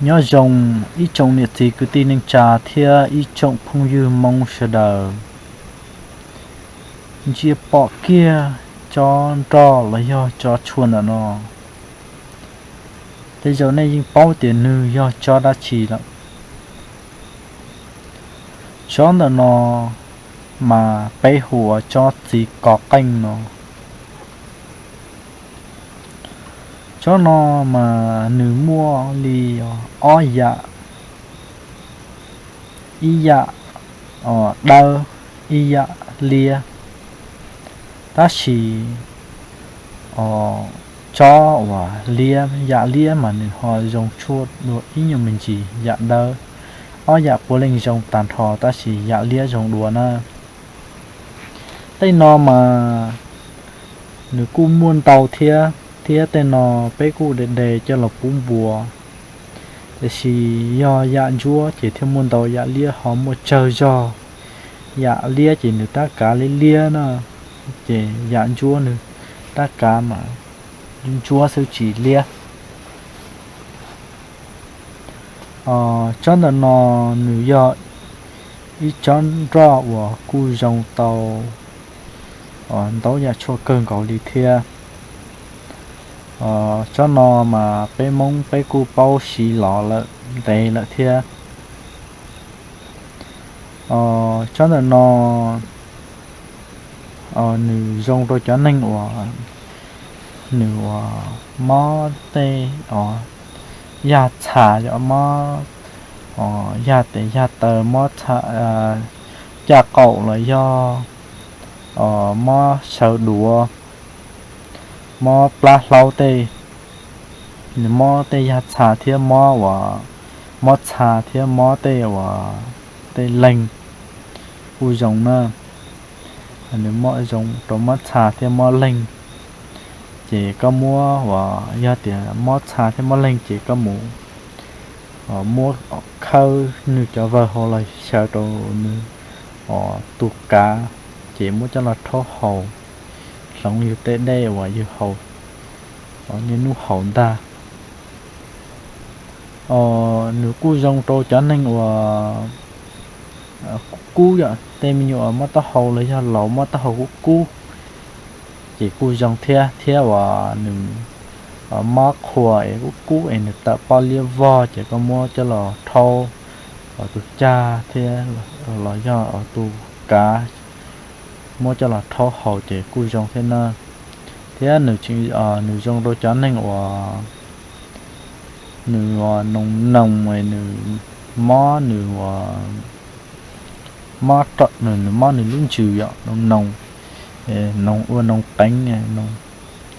Nyob zoo ib tsoom niam txiv kwv tij neej tsa thiab ib tsoom phooj ywg Hmoob sawv daws. Ntsia pom kiag tsob nroj los yog tsob tshuaj ntawm no, tej zaum nej yeej paub tias nws yog tsob dab tsi lawm. Tsob ntawm no mas peb hu ua tsob txiv kos qeej no. Tsob no mas nws muaj li ob yam, ib yam dawb, ib yam liab. Tab sis tsob uas liab, yam liab mas nws ho zoo tshuaj dua ib nyuag me ntsis yam dawb. Ob yam puav leej zoo tag nrho tab sis yam liab zoo dua na. Tej no mas nws kuj muaj ntau thiab, thiab tej no peb kuj de de coj los pub npua. Tiam sis yog yam ntsuab ces thiaj muaj ntau, yam liab ho muaj tsawg zog. Yam liab ces nws rab kav liab liab na, ces yam ntsuab nws rab kav mas ntsuab xwb tsis liab. Tsob ntawm no nws yog ib tsob nroj uas kuj zoo tau ntau yam tshuaj kawg nkaus li thiab. Tsob no mas peb Hmoob peb kuj paub siv los lawm ntev lawm thiab. Tsob ntawm no nws zoo rau cov neeg uas nws uas mob tej yag txha, yog mob yag tes yag taw, mob caj qaum los yog mob sawv duav, mob plab hlaub tej, nws mob tej yag txha thiab mob uas, mob txha thiab mob tej uas tej leeg kuj zoo na. Nws zoo rau mob txha thiab mob leeg. Ces koj muab uas yog tias mob txha thiab mob leeg ces koj mus muab khawb nws cov vawg hauv los xyaw rau nws tus kav, ces muab coj los rhaub haus, hloov yus tej dej uas yus haus niaj hnub haus ntag. Nws kuj zoo rau cov neeg uas kub kub, yog tej me nyuam uas mob taub hau los yog laus mob taub hau kub kub, ces kuj zoo thiab. Thiab uas nws mob qhua es kub kub es nws tawm poj liab vog ces koj muab coj los rhaub tus cag thiab los yog tus kav, muab coj los rhaub haus ces kuj zoo thiab na. Thiab nws zoo rau cov neeg uas nws uas noos noos, nws mob, nws mob, nws mob nws lub ntsws yom, noos noos, noos ua noos qeev,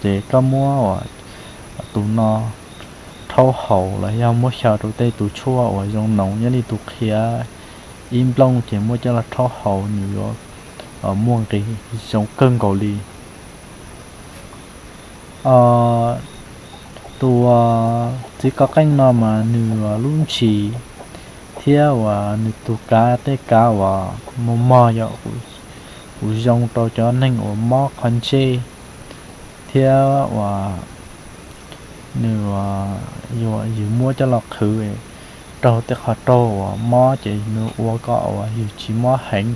ces koj muab tus no rhaub haus los yog muab xyaw rau tej tus tshuaj uas zoo noos, nyob li tus qhia ib nplooj ces muab coj los rhaub haus nws yuav muaj nqis zoo kawg nkaus li. Tus txiv kos qeej no mas nws lub ntsis thiab uas nws tus kav, tej kav uas mos mos yom, kuj zoo rau cov neeg uas mob qhov ntsej thiab uas nws yus muab coj los qhwv raug tej qhov raug uas mob ces nws ua kom uas yus tsis mob heev.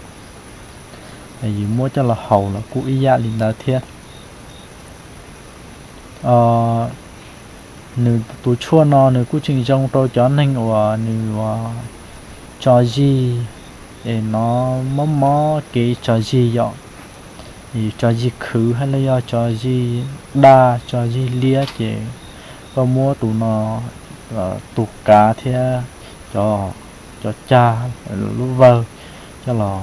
Yus muab coj los haus los kuj ib yam li ntawd thiab. Nws tus tshuaj no nws kuj tseem zoo rau cov neeg uas nws tso zig es nov mob mob kev tso zig yom, tso zig khwv hab los yog tso zig daj tso zig liab ces koj muab tus no, tus kav thiab cov cag, lub vawg coj los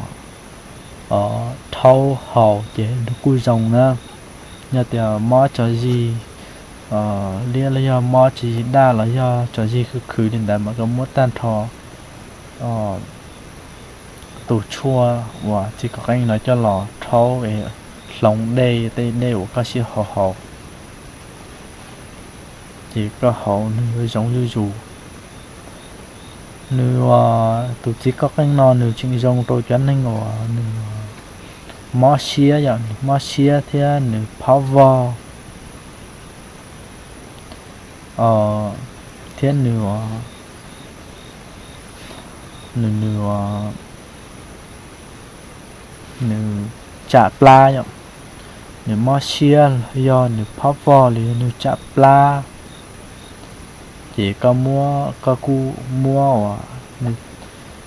rhaub haus ces nws kuj zoo na. Yog tias mob tso zig liab los yog mob tso zig daj los yog tso zig khwv khwv li ntawd mas koj muab tag nrho tus tshuaj uas txiv kos qeej no coj los rhaub es hloov dej, tej dej uas koj sib haus haus ces koj haus nws yuav zoo zuj zus. Nws, tus txiv kos qeej no nws tseem zoo rau cov neeg uas nws mob siab yom, nws mob siab thiab nws phob vog, thiab nws uas nws, nws, nws tsam plab yom, nws mob siab los yog nws phob vog los yog nws tsam plab, ces koj muab, koj kuj muab uas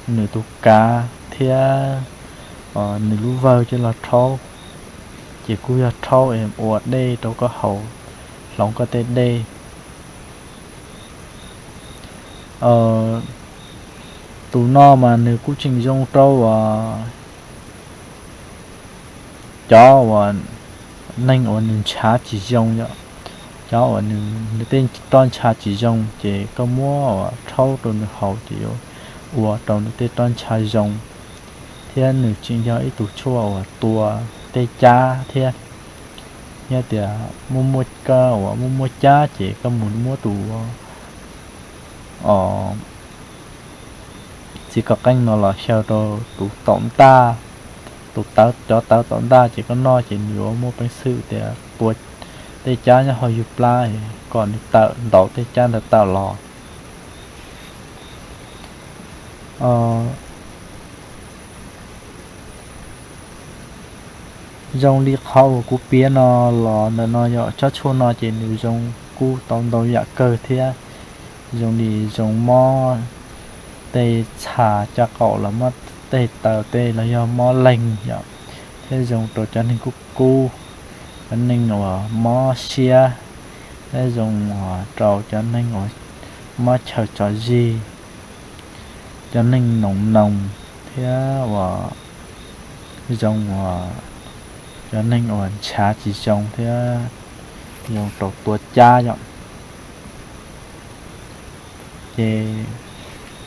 nws tus kav thiab nws lub vawg coj los rhaub, ces kuj yog rhaub es ua dej rau koj haus, hloov koj tej dej. Tus no mas nws kuj tseem zoo rau uas cov uas neeg uas nws ntshav tsis zoo yom, cov uas nws tej roj ntsha tsis zoo ces koj muab uas rhaub rau nws haus ces yuav ua rau nws tej roj ntsha zoo, thiab nws tseem yog ib tug tshuaj uas tua tej cab thiab. Yog tias muaj muaj koj uas muaj muaj cab ces koj mus muab tus txiv koj qeej no los xyaw rau tus taum ntaj, tus tawv, cov tawv taum ntaj ces koj noj ces nws yuav muaj peev xwm tias tua tej cab nyob hauv yus plab kom nws tawm, ntaus tej cab ntawd tawm los. Zoo li qhov uas kuv piav no los ntawm no yog tsob tshuaj no ces nws zoo kuj tau ntau yam kawg thiab, zoo li zoo mob tej txha caj qaum los mob tej taw tej los yog mob leeg yom, thiab zoo rau cov neeg kub kub, cov neeg uas mob siab, thiab zoo rau cov neeg uas mob chaw tso zig, cov neeg noos noos, thiab uas zoo uas cov neeg uas ntshav tsis zoo thiab zoo rau tua cab yom. Ces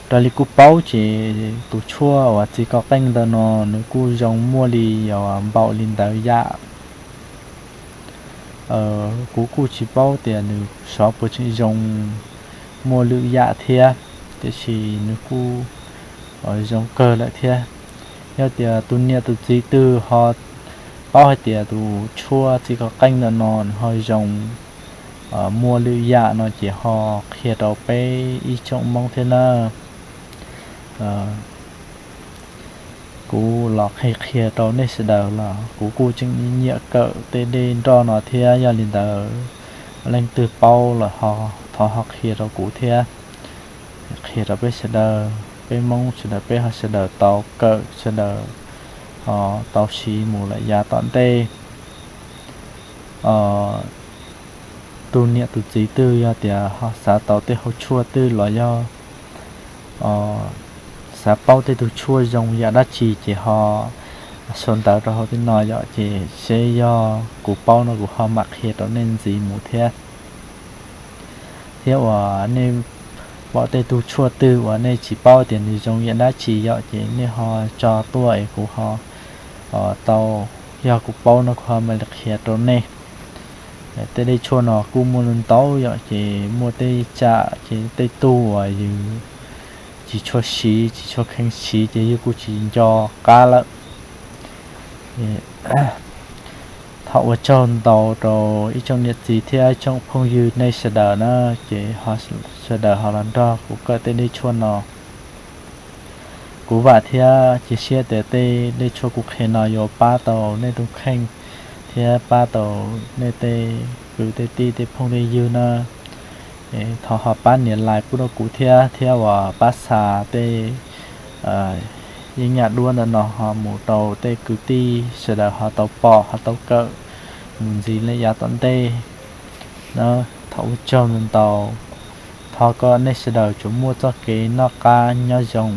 raws li kuv paub ces tus tshuaj uas txiv koj qeej ntawm no nws kuj zoo muaj li uas npaum li ntawd yam. Kuv kuj tsis paub tias nws xyov puas tseem zoo muaj lwm yam thiab, tiam sis nws kuj zoo kawg lawm thiab. Yog tias tus niam tus txiv twg ho paub hais tias tus tshuaj txiv koj qeej ntawm no nws ho zoo muaj lwm yam no ces ho qhia rau peb ib tsoom Hmoob thiab na. Kuv los qhia qhia rau nej sawv daws los kuv kuj tseem nyiam kawm tej dej nroj no thiab, yog li ntawd leej twg paub los ho thov ho qhia rau kuv thiab, qhia rau peb sawv daws, peb Hmoob sawv daws peb ho sawv daws tau kawm, sawv daws ho tau siv mus lawm yav tom ntej. Tus niam tus txiv twg yog tias ho xav tau tej hauv tshuaj twg los yog xav paub tej tug tshuaj zoo yam dab tsi ces ho sau ntawv rau hauv tej no yom, ces seb yog kuv paub no kuv ho mam qhia rau nej ntxiv mus thiab. Thiab uas nej pom tej tug tshuaj twg uas nej tsis paub tias nws zoo yam dab tsi yom, ces nej ho tso tuaj es kuv ho tau, yog kuv paub no kuv ho mam li qhia rau nej. Tej dej tshuaj no kuj muaj ntau yom, ces muaj tej tsam ces tej tug uas yus tsis tshua siv, tsis tshua kheev siv ces yus kuj tsis nco qab lawm. Thov ua tsaug ntau rau ib tsoom niam txiv thiab ib tsoom phooj ywg nej sawv daws na, ces sawv daws ho los nrog kuv kawm tej dej tshuaj no. Kuv vam thiab cia siab tias tej dej tshuaj kuv qhia no yuav pab tau nej tus kheej thiab pab tau nej tej kwv tej tij tej phooj tej ywg na. Thov ho pab nias like pub rau kuv thiab, thiab uas pab xa tej yeeb yam duab ntawm no ho mus rau tej kwv tij sawv daws ho tau pom ho tau kawm mus ntxiv lawm yav tom ntej na. Thov ua tsaug ntau ntau. Thov kom nej sawv daws tsuas muaj txoj kev noj qab nyob zoo.